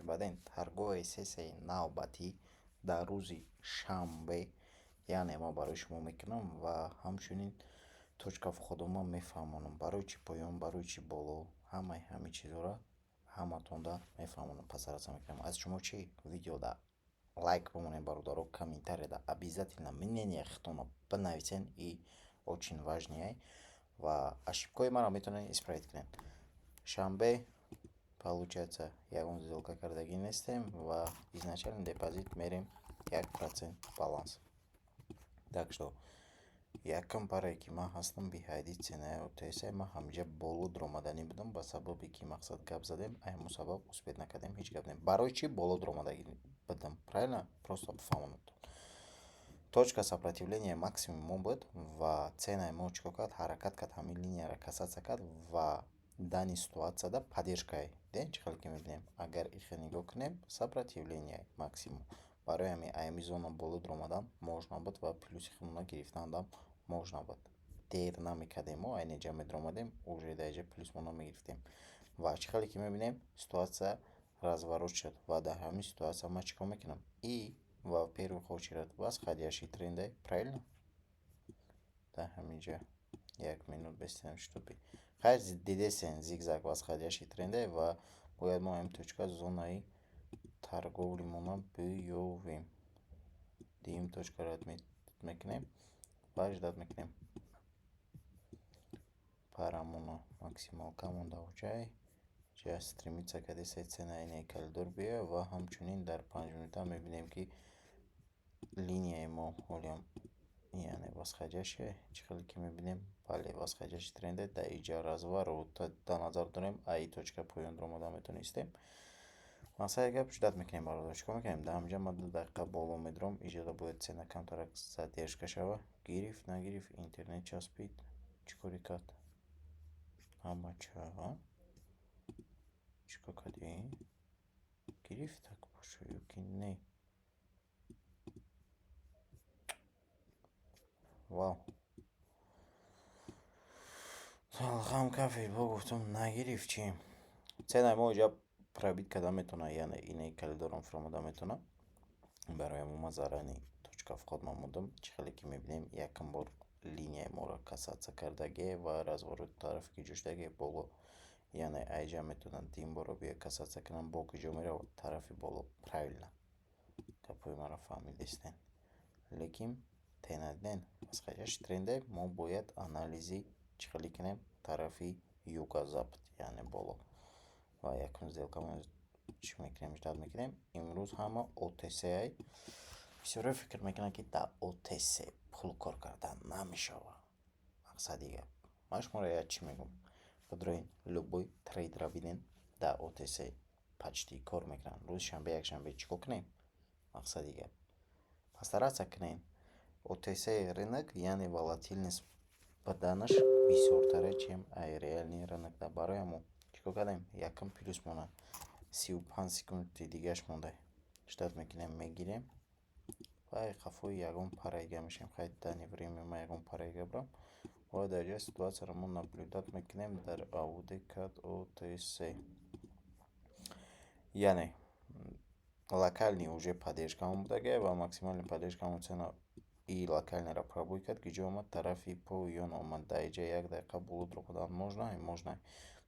Баъден торговая сессияи навбатӣ дар рӯзи шанбе, яъне ман барои шумо мекунам ва ҳамчунин точка входома мефаҳмонам, барои чӣ поён, барои чӣ боло, ҳамаи ҳамин чизҳоро ҳаматонда мефаҳмонам. Постараться мекунам. Аз шумо чӣ? Видеода лайк бимонед, бародаро, комментарияда обязательно мнение худтонро бинависен, и очень важный ва ошибкаҳои маро метавонед исправить кунед. Шанбе, получается, ягон сделка кардагӣ нестем ва изначально депозит мерем 1% баланс. Так что якум парае, ки ман ҳастам, биҳайди ценаи OTC. Ман ҳаминҷа боло дуромаданӣ будам, ба сабабе ки мақсад гап задем, ҳамун сабаб успеть накардем, ҳеҷ гап не. Барои чӣ боло дуромадагӣ будам? Правильно, просто бифаҳмонам. Точка сопротивления максимум мо буд ва ценаи мо чӣ кор кард? Ҳаракат кард, ҳамин линияро касаться кард ва данный ситуатсияда поддержкае дидем. Чӣ хеле ки мебинем, агар ихе нигоҳ кунем, сопротивление максимум. Барои ҳамин аями зона боло дуромадан можно буд ва плюси худмона гирифтандам можно буд. Дер намекардем, мо айни ҷа медуромадем, уже дар инҷа плюсмонро мегирифтем. Ва чӣ хеле ки мебинем, ситуатсия разворот шуд ва дар ҳамин ситуатсия ман чӣ кор мекунам? И во первых очередь восходящий тренде, правильно? Дар ҳамин ҷа як минут бестем, чтобы хайр дидесен, зигзаг восходящий тренде ва бояд мо ҳамин точка зонаи торговлимона биёвем. Дуюм точкаро отметить мекунем ва ждать мекунем. Парамона максималка монда оҷай ҷа стремиться кардеса ценаи инаи коридор биёяд. Ва ҳамчунин дар 5 минута мебинем, ки линияи мо ҳолиам, яъне восходящая. Чӣ хеле ки мебинем, бале, восходящий тренде. Дар инҷа разворот дар назар дорем, аи точка поён дуромада метавонистем. Масалаи гап, ждать мекунем, бародар. Чӣ кор мекунем? Дар ҳаминҷа ман 2 дақиқа боло медурам. Иҷода бояд цена камтарак задержка шава. Гирифт, нагирифт, интернет часпид, чӣ коре кард? Ҳамача чӣ кор кардӣ? Гирифт, так боша ё ки не? Вау, талхам кафид. Бо гуфтам, нагирифт. Чӣ? Ценаи мо иҷа пробить карда метавонад, яъне инаи коридорам фуромада метавонад. Барои ҳамон ман заранее точка вход намудам. Чӣ хеле ки мебинем, якум бор линияи моро касаться кардагие ва разворот тарафи ки ҷӯшидагие боло, яъне айҷа метавонад дим боро биё касаться кунам, бо куҷо меравад? Тарафи боло, правильно? Гапҳои маро фаҳмидистен. Лекин тенадиден, восходящий тренде мо бояд анализи чӣ хеле кунем? Тарафи юго-запад, яъне боло. Ва якум сделкамо чӣ мекунем? Ждать мекунем. Имрӯз ҳама OTC. Бисёре фикр мекунанд, ки дар OTC пул кор кардан намешавад. Мақсади гап, ман шуморо як чӣ мегӯям: бидроин, любой трейдера бинен, дар OTC почти кор мекунанд. Рӯзи шанбе, якшанбе чӣ кор кунем? Мақсади гап, постараться кунем. OTC рынок, яъне волатильность баданаш бисёртаре, чем ай реальный рынок. Барои ҳамон чӣ кор кардем? Якум плюс монад, 35 секунди дигаш монда, ждать мекунем, мегирем ва қафои ягон параига мешавем. Хай, данный время ман ягон параига бурам ва дар ҷои ситуатсияро мо наблюдать мекунем дар AUD CAD OTC, яъне локальный уже поддержкамон будагия ва максимальный поддержкамон. Цена и локальныйро пробой кард, ки ҷо омад? Тарафи поён омад. Дар инҷа як дақиқа боло дуромадан можно? Можно.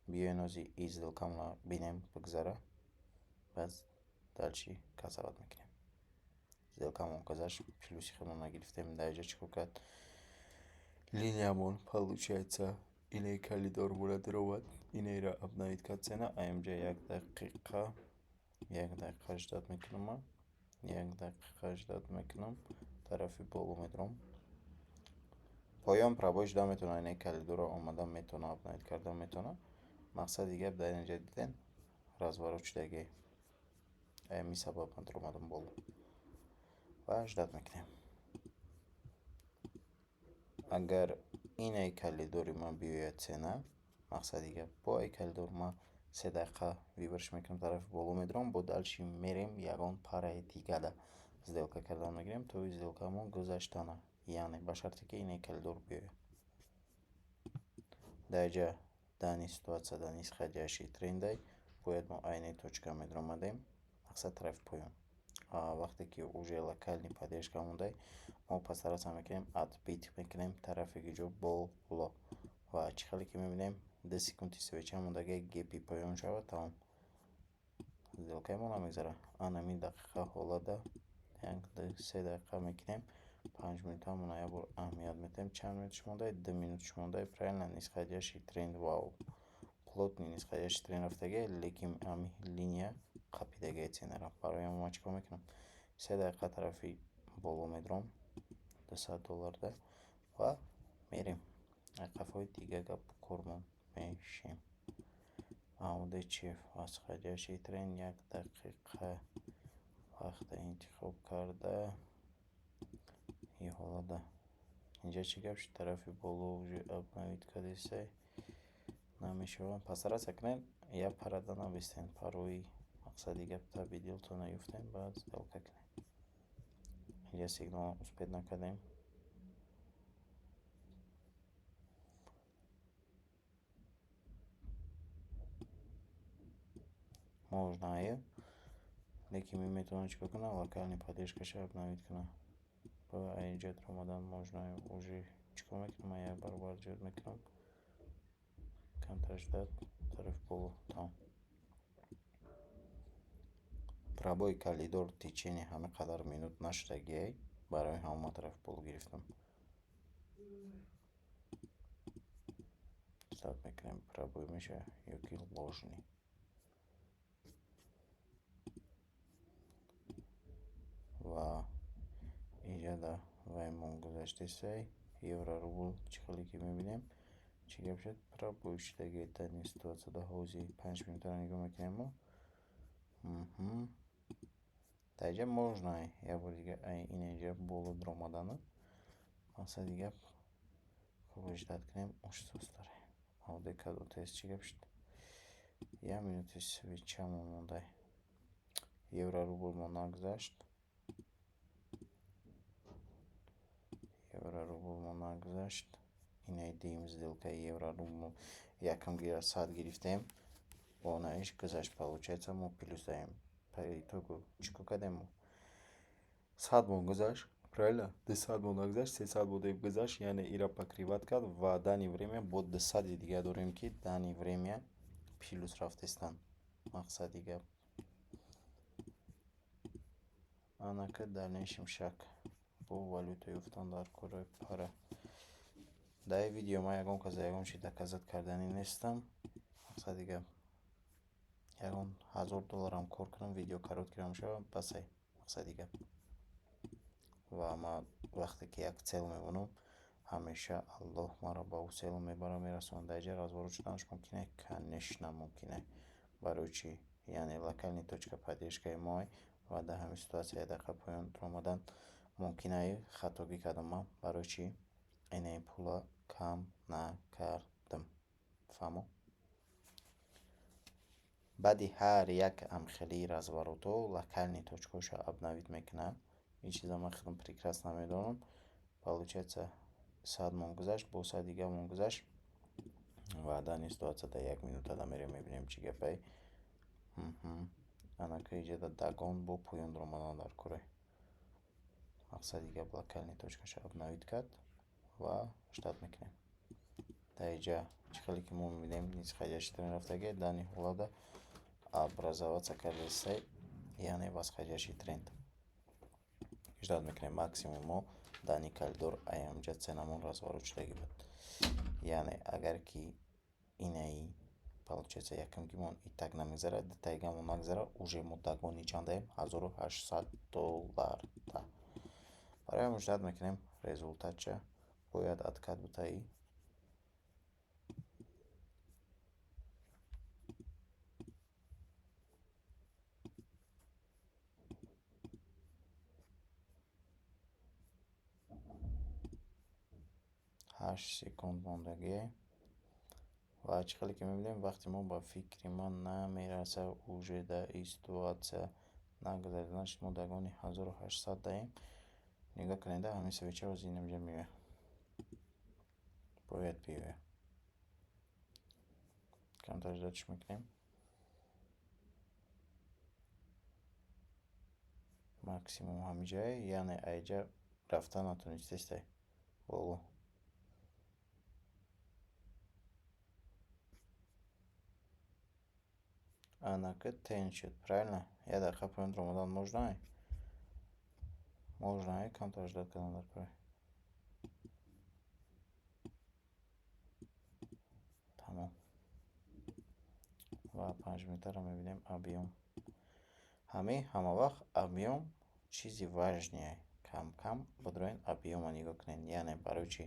Биёен, ози и сделкамонро бинем, бигзара, баъд дальше касават мекунем. Сделкамон гузашт, плюси худро нагирифтем. Дар инҷа чӣ кор кард линиямон? Получается, инаи коридормона дуромад, инаиро обновить кард цена. А инҷа як дақиқа, як дақиқа ждать мекунам, ман як дақиқа ждать мекунам, тарафи боло медурам. Поён пробой шуда метавонад, инаи коридорро омада метавонад, обновить карда метавонад. Мақсади гап, дар инҷа дидем, разворот шудагӣ. Ҳамин сабаб ман дуромадам боло ва ждать мекунем. Агар инаи коридори ман биёяд цена, мақсади гап, бо ай коридор ман 3 дақиқа выборш мекунам, тарафи боло медурам, бо дальше мерем, ягон параи дигада сделка кардан мегирем, то сделкамон гузаштана, яъне ба шарте ки инаи коридор биёяд. Дар инҷа данный ситуация дар нисходящий трендай бояд мо айни точка медуромадем. Мақсад, тарафи поён. Вақте ки уже локальный поддержка мондай, мо постараться мекунем, отбить мекунем тарафи киҷо? Боло. Ва чӣ хеле ки мебинем, 2 секунди свеча мондагия, гепи поён шавад, тамом, сделкаи мо намегзарад. Анамин дақиқа ҳолада як, ду, 3 дақиқа мекунем, 5 минутамона як бор аҳамият медиҳем. Чанд минуташ мондай? 2 минуташ мондай. Правильно, нисходящий тренд. Вау, плотный нисходящий тренд рафтагия, лекин ҳамин линия қапидагия ценара. Барои ҳамин ман чӣ кор мекунам? 3 дақиқа тарафи боло медурам, 200 долларда, ва мерем, қафои дига гапу кормон мешем. AUD/CHF восходящий тренд, 1 дақиқа вақта интихоб карда, и ҳолада инҷа чӣ гап шуд? Тарафи боло уже обновить кардесай, намешавад. Постараться кунед, як парада набистен, парои, мақсади гап, таби дилтон наёфтем, баъд сделка кунед. Инҷа сигнал успеть накардем. Можно, лекин ми метавонад чӣ кор кунад? Локальный поддержкаша обновить кунад. Ба инҷа даромадан можно. Уже чӣ кор мекунам? Ман як баробар зиёд мекунам, камтар ждать, тарафи боло, тамом. Пробой коридор течение ҳама қадар минут нашудагиай, барои ҳамон ман тарафи боло гирифтам. Ждать мекунем, пробой мешавад ё ки ложный. Ва инҷа ваймон гузаштесай. Евро рубл, чӣ хеле ки мебинем, чӣ гап шуд? Пробой шудагиай данный ситуатсияда. Ҳозир 5 минутаро нигоҳ мекунем мо. Дар инҷа можно як бори дига ин инҷа боло даромадану, мақсади гап, хуб, ждать кунем. Оштостаре AUD/CAD чӣ гап шуд? 1 минути свечамон мондай. Евро рубл мо нагузашт, евро рубл мо нагузашт. Инаи дуюм сделкаи евро рубл, якам 100 гирифтем, бо наиш гузашт. Получается, мо плюс даем. По итогу чӣ кор кардем мо? 100 мон гузашт, правильно? 200 мон нагузашт, 300 монем гузашт, яъне ира покрывать кард. Ва данный время бо 200-и дига дорем, ки данный время плюс рафтестанд. Мақсади гап, анака дальнейшем шак бо валюта ёфтан дар кораи пара. Дар ин видео ман ягон кас ягон чи доказать карданӣ нестам. Мақсади гап, ягон 1000 долларам кор кунам, видео короткиро мешавад, басай. Мақсади гап, ва ман вақте ки як цель мемонам, ҳамеша Аллоҳ маро ба ӯ цель мебарад, мерасонад. Дар инҷа разворот шуданаш мумкин е? Конечно, мумкин е. Барои чӣ? Яъне локальный точка поддержкаи мо ва дар ҳамин ситуатсия 1 дақиқа поён омадан мумкин ай. Хатогӣ кардам ман. Барои чӣ? Инаи пула кам накардам, фаҳмо? Баъди ҳар як амхелии разворотҳо локальный точкаҳошо обновить мекунад. Ин чиза ман худам прекрасно медонам. Получается, 100 мон гузашт, бо 100 дига мон гузашт. Ва данный ситуатсия дар 1 минутада мерем, мебинем, чӣ гапай. Анака иҷода догон бо поён даромадан дар кора. Мақсади гап, локальный точкаша обновить кард ва ждать мекунем. Дар инҷа чӣ хеле ки мо мебинем, нисходящий тренд рафтагиа, данный ҳолата образоваться кардасай, яъне восходящий тренд. Ждать мекунем, максимум мо данный коридор аямҷа ценамон разворот шудагӣ буд. Яъне агар ки инаи, получается, якумгимон и так намегзарад, дутаигамон нагзарад, уже мо догони чандаем? 1800 долларда. Барои ҳамин ждать мекунем результатша, бояд откат бутаи. 8 секунд мондагие. Ва чӣ хеле ки мебинем, вақти мо, ба фикри ман, намерасад. Уже дар ин ситуатсия нагузарад, значит, мо догони 1800 даем. Нигоҳ кунед, ҳамин свеча ҳозир инамҷа меояд, бояд биёяд. Камтар ждать мекунем. Максимум ҳамиҷае, яъне айҷа рафта натонистестай боло. Анака тень шуд, правильно? Як дақиқа поён омадан можно? Можно, камтар ждать кардан дар кор. Тамом. Ва 5 минутаро мебинем, объём. Ҳамин ҳама вақт объём чизи важный е. Кам-кам бидроен, объёмро нигоҳ кунед. Яъне барои чӣ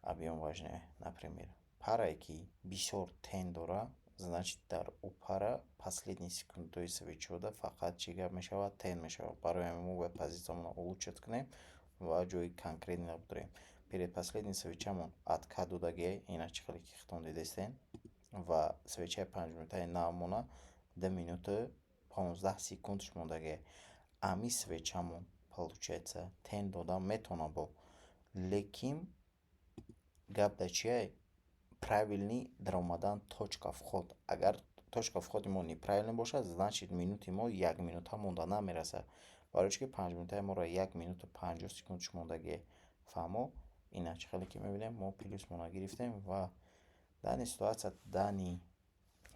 объём важный е? Например, парае ки бисёр тень дора, значит, дар ӯ пара последний секундҳои свечода фақат чӣ гап мешавад? Тень мешавад. Барои ҳамин мо бояд позитсиямонро улучшить кунем ва ҷои конкретный бидроем. Перед последний свечамон откат додагиай, ина чӣ хеле ки худтон дидестен, ва свечаи 5 минутаи навмона 2 минуту 15 секундш мондагиай. Ами свечамон, получается, тень дода метавона бо, лекин гап дар чиай? Правильный даромадан, точка вход. Агар точка входи мо неправильный бошад, значит, минути мо як минута монда намерасад. Барои чӣ ки 5 минутаи моро 1 минуту 50 секундш мондагиай. Фаҳмо? Ина чӣ хеле ки мебинем, мо плюсмонро гирифтем ва данный ситуация, данный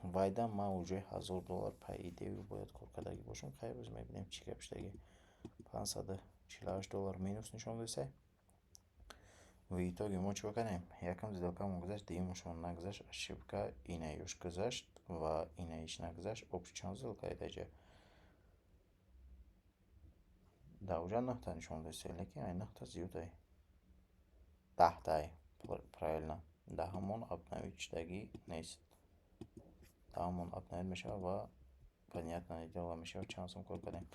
вайда ман уже 1000 доллар по идее бояд кор кардагӣ бошам. Хайр, рӯз мебинем, чӣ гап шудагӣ. 548 доллар минус нишон додистай. В итоге мо чӣ кардем? Якум сделкамон гузашт, дуюмашон нагузашт, ошибка, инаёш гузашт ва инаиш нагузашт. Общий чанд сделка даҷа? Дар уҷа нӯҳта нишон додистай, лекин ай нӯҳта зиёдай. 10 тай, правильно. Даҳамон обновить шудагӣ нест. Даҳамон обновить мешавад ва понятное дело мешавад, чанд сум кор кардем.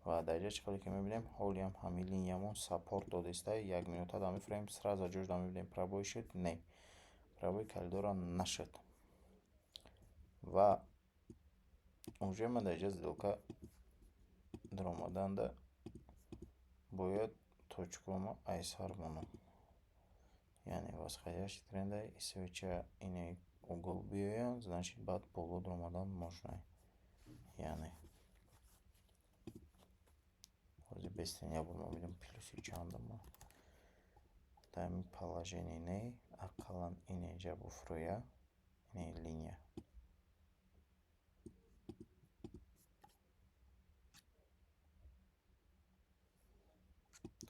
Ва дар инҷа чӣ хеле ки мебинем, ҳолиам ҳамин линиямон саппорт додистай. Як минута да мефурем, сразу ҷош да мебинем, пробой шуд? Не. Пробой коридора нашуд. Ва уже ман дар инҷа сделка даромаданда бояд точкамо айсар монам. Яъне восходящий тренда и свеча инаи угол биёянд, значит, баъд боло даромадан можно. Яъне ҳозир бестен як бор ма бинам, плюси чандам. Дар ҳамин положение не, ақаллан инеҷа буфурӯя, инаи линия.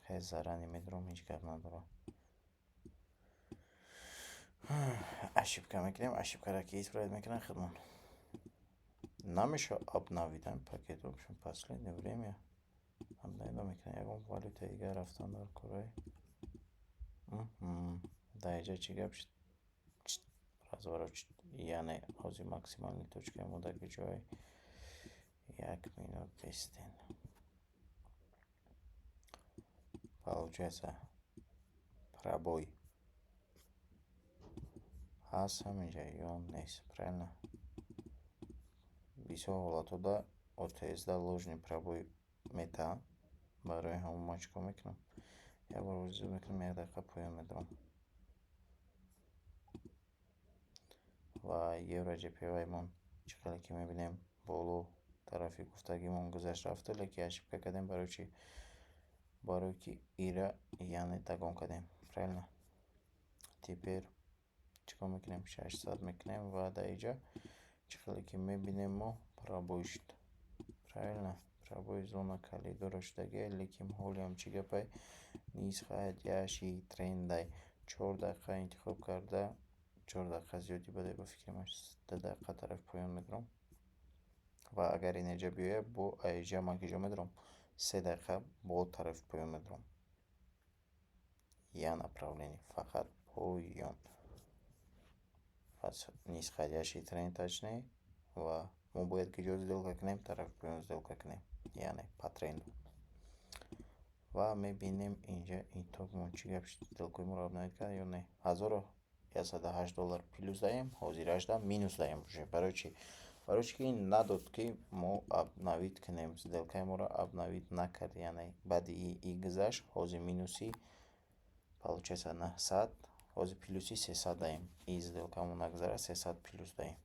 Хеле заранее медурам, ҳеҷ гап надорам. Ошибка мекунем, ошибкаро ки исправить мекунем худмон. Намешавад обновить ҳамин пакет, в общем, последнее время обновить намекунем. Ягон валютаи дигар рафтан дар кораи. Дар инҷа чӣ гап шуд? Разворот шуд. Яъне ҳозир максимальный точкаи мо дар ҷои як минут бестен. Получается, пробой ҳаст ҳаминҷа ё нест, правильно? Бисёр ҳолатҳода ОТСда ложный пробой метаҳанд. Барои ҳамон ман чӣ кор мекунам? Як бор зуд мекунам, як дақиқа поён медорам. Ва евро JPY-мон чӣ хеле ки мебинем, боло тарафи гуфтагимон гузашт рафта, лекин ошибка кардем. Барои чӣ? Барое ки ира, яъне, догон кардем, правильно? Теперь чӣ кор мекунем? 600 мекунем ва дар инҷа чӣ хеле ки мебинем, мо пробой шуд, правильно? Пробой зона коридора шудагиа, лекин ҳолиам чӣ гапай? Нисходящий трендай. 4 дақиқа интихоб карда, 4 дақиқа зиёдӣ баъде, ба фикри ман, 2 дақиқа тарафи поён медорам. Ва агар инеҷа биёяд, бо аиҷа ман киҷо медорам? 3 дақиқа бо тарафи поён медорам. Як направление, фақат поён. Нисходящий тренд, точнее, ва мо бояд киҷо сделка кунем? Тарафи поён сделка кунем, яъне по тренду. Ва мебинем, инҷа итогмон чӣ гап шуд, сделкаи моро обновить кард ё не. 1108 доллар плюс даем, ҳозиражда минус даем уже. Барои чӣ? Барои чӣ ки ин надод, ки мо обновить кунем, сделкаи моро обновить накард. Яъне баъди и гузашт, ҳозир минуси, получается, 900, ҳозир плюси 300 даем. И сделкамон нагузарад, 300 плюс даем.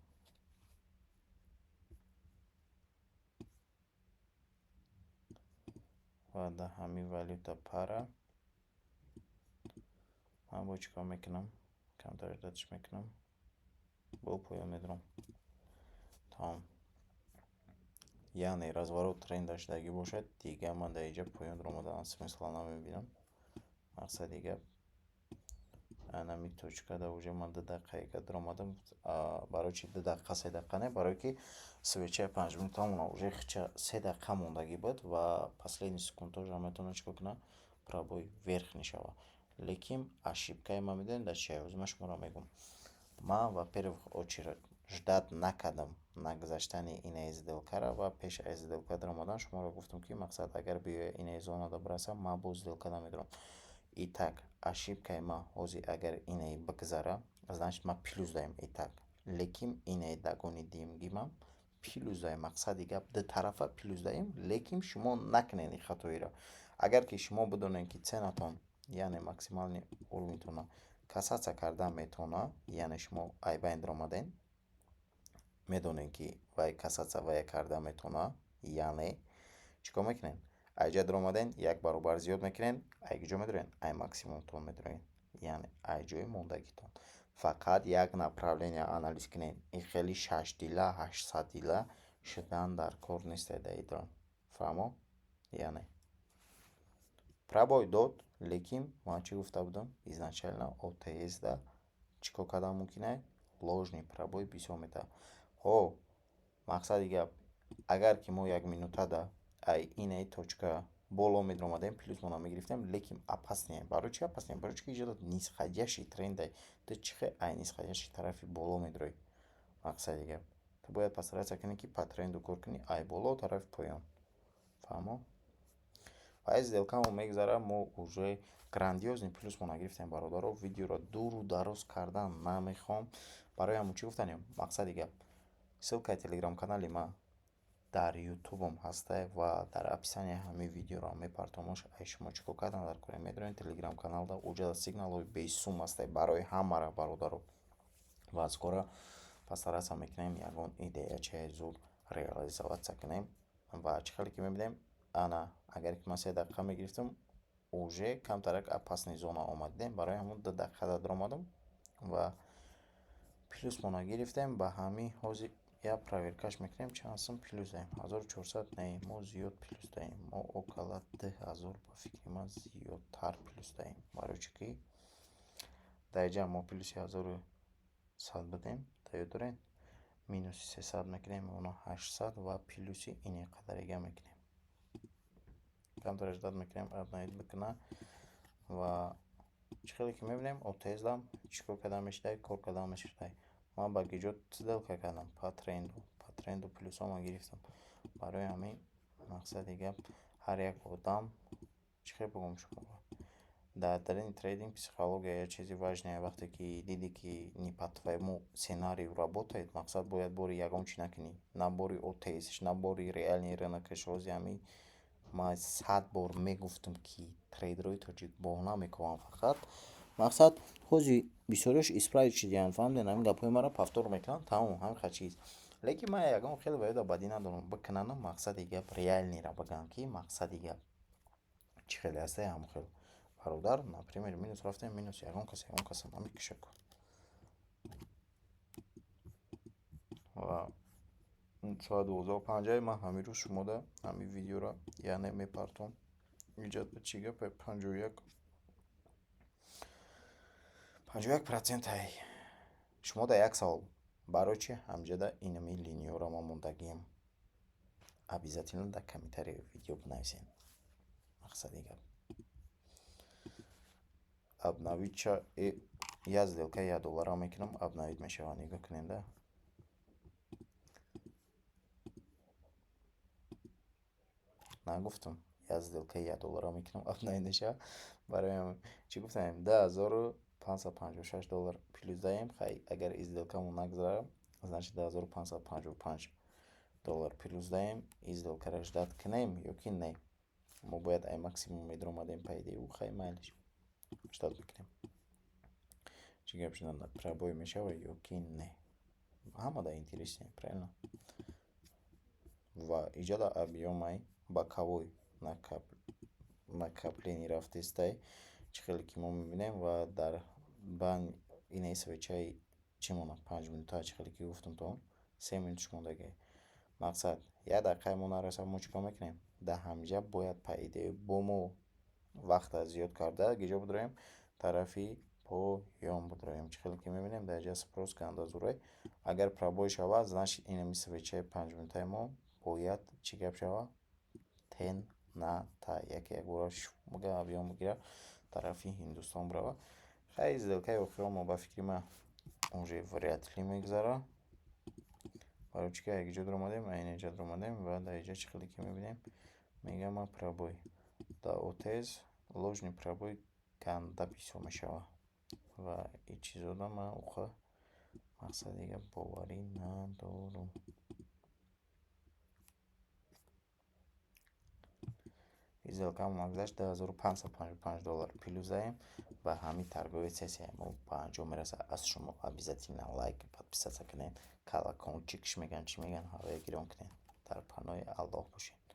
Ва дар ҳамин валюта пара ман бо чӣ кор мекунам? Камтар ждать ш мекунам, бо поён медурам. Тамом. Яъне разворот тренда шудагӣ бошад, дигар ман дар инҷа поён дуромадан смысл а намебинам. Мақсади гап, анами точка да уже ман 2 дақиқаига дуромадам. Барои чи 2 дақиқа, 3 дақиқа не? Барое ки свеча и 5 минутамона уже хича 3 дақиқа мондагӣ буд ва последний секундҳоша метавонад чӣ кор кунад? Пробой вверх мешавад. Лекин ошибка и ман медонед дар чия? Ҳозир ман шуморо мегӯям. Ман, во-первых, очередь ждать накардам нагузаштани инаи сделка ра ва пеш аз сделка даромадан шуморо гуфтам, ки мақсад, агар биёя инаи зона да бирасам, ман боз сделка намедорам. Итак, ошибка и ман ҳозир, агар инаи бигзара, значит, ман плюс даем. Итак, лекин инаи догон и дуюмгимам плюс даем. Мақсади гап, ду тарафа плюс даем. Лекин шумо накунед ин хатоиро. Агар ки шумо бидонед, ки цена тон, яъне максимальный уровень тона касаться кардан метавонад, яъне шумо айбайн даромадем, медонед, ки вай касаться вая карда метавонад, яъне чӣ кор мекунед? Айҷа даромадем, як баробар зиёд мекунед. Ай куҷо медоред? Ай максимум тон медоред, яъне ай ҷои мондагитон. Фақат як направление анализ кунед. Ин хеле шашдила, ҳаштсаддила шудан дар кор нестед дар идрон. Фаҳмо? Яъне пробой дод, лекин ман чӣ гуфта будам изначально? ОТС да чӣ кор кардан мумкин ае? Ложный пробой бисёр метавад. Ҳо, мақсади гап, агар ки мо як минутада ай инаи точка боло медаромадем, плюс мона мегирифтем, лекин опасный. Барои чи опасный? Барои чи ки иҷода нисходящий тренд ай. Ту чӣ хел ай нисходящий тарафи боло медароӣ? Мақсади гап, ту бояд постараться кунӣ, ки по тренду кор кунӣ, ай боло тарафи поён. Фаҳмо? Ва ай сделка мо мегузарад, мо уже грандиозный плюс мо нагирифтем. Бародаро, видеоро дуру дароз кардан намехоҳам. Барои ҳамон чӣ гуфтанем? Мақсади гап, ссылка и телеграм-канали ман дар ютубам ҳаста ва дар описанияи ҳамин видеоро мепартомаш. Ай шумо чӣ кор кардан дар кора? Медонед, телеграм-каналда уҷа сигналҳои бесум ҳаста барои ҳамара, бародаро. Ва аз кора постараться мекунем, ягон идея чае зуд реализоваться кунем. Ва чӣ хеле ки мебинем, ана агар ки ман 3 дақиқа мегирифтам, уже камтарак опасный зона омад, дидем. Барои ҳамон 2 дақиқада даромадам ва плюс мона гирифтем. Ба ҳамин ҳозир як проверка ш мекунем, чанд сум плюс даем. 1400 не, мо зиёд плюс даем, мо около 2000, ба фикри ман, зиёдтар плюс даем. Барои чӣ ки дар инҷа мо плюс и 1100 будем, дар ёд доред? Минус и 300 мекунем, оно 800 ва плюс и ин қадарига мекунем. Камтар ждать мекунем, обновить бикуна. Ва чӣ хеле ки мебинем, ОТС дам чӣ кор кардан мешудай? Кор кардан мешудай. Ман ба гиҷот сделка кардам по тренду, по тренду плюс ҳома гирифтам. Барои ҳамин, мақсади гап, ҳар як одам, чӣ хел бигӯям шуморо, дар дарини трейдинг психология як чизи важный. Вақте ки дидӣ, ки не по твоему сценарию работает, мақсад, бояд бори ягон чӣ накунӣ, на бори ОТСш, на бори реальный рынок аш. Ҳозир ҳамин ман 100 бор мегуфтам, ки трейдерҳои тоҷик баҳона мекунанд фақат. Мақсад, ҳозир бисёриаш исправить шудиянд, фаҳмидед? Ҳамин гапҳои маро повтор мекунанд, тамом, ҳамин хел чиз. Лекин ман ягон хеле ба ёда бадӣ надорам, бикунанам. Мақсади гап, реальный ра бигӯям, ки мақсади гап чӣ хеле ҳастае, ҳамон хел, бародар. Например, минус рафтем, минус ягон кас ягон каса намекушад ку. Ва соат 12:05 ман ҳамин рӯз шумода ҳамин видеоро, яъне, мепартом. Иҷад ба чӣ гапе? 51, 51%. Ай шумо да як савол: барои чи ҳамҷода инами линияро ман мондагиам? Обязательно дар комментарияи видео бинависед. Мақсади гап, обновить ша. Як сделка и 1 доллара мекунам, обновить мешавад. Нигоҳ кунед да. Нагуфтам, як сделка и 1 доллара мекунам, обновить мешавад? Барои чӣ гуфтем? 2556 доллар плюс даем. Хай, агар и сделка мон нагузарад, значит, 2555 доллар плюс даем. И сделка ро ждать кунем ё ки не? Мо бояд ай максимум медаромадем, по идее. Хай, майлиш, ждать мекунем, чӣ гап шудан, пробой мешавад ё ки не. Ҳама да интересно, правильно? Ва иҷода объём ай боковой. Накопление рафтестай, чӣ хеле ки мо мебинем, ва дар байн инаи свечаи чӣ монад, 5 минута, чӣ хеле ки гуфтам, то 3 минуташ мондагиа. Мақсад, як дақиқаи мо нарасад, мо чӣ кор мекунем? Дар ҳаминҷа бояд, по идее, бо мо вақта зиёд карда гиҷо бидроем? Тарафи поён бидроем. Чӣ хеле ки мебинем, дар инҷа спрос ганда зӯрай. Агар пробой шавад, значит, инами свечаи 5 минутаи мо бояд чӣ гап шавад? Тень ната яке якбора объём бигира, тарафи Ҳиндустон бирава. Хай, сделкаи охирон мо, ба фикри ман, уже вряд ли мегузарад. Барои чӣ ки як иҷо дуромадем, айн инҷа дуромадем ва дар инҷа, чӣ хеле ки мебинем, мегӯям ман, пробой дар ОТС, ложный пробой ганда бисёр мешавад ва ин чизода ман уқа, мақсад, дига боварӣ надорам. Сделкаамон нагузашт, 2555 доллар плюс даем ва ҳамин торговый сессияи мо ба анҷом мерасад. Аз шумо обязательно лайк, подписаться кунед, колокольчикш мегӯянд, чӣ мегӯянд, ҳавоя гирён кунед. Дар паноҳи Аллоҳ бошед.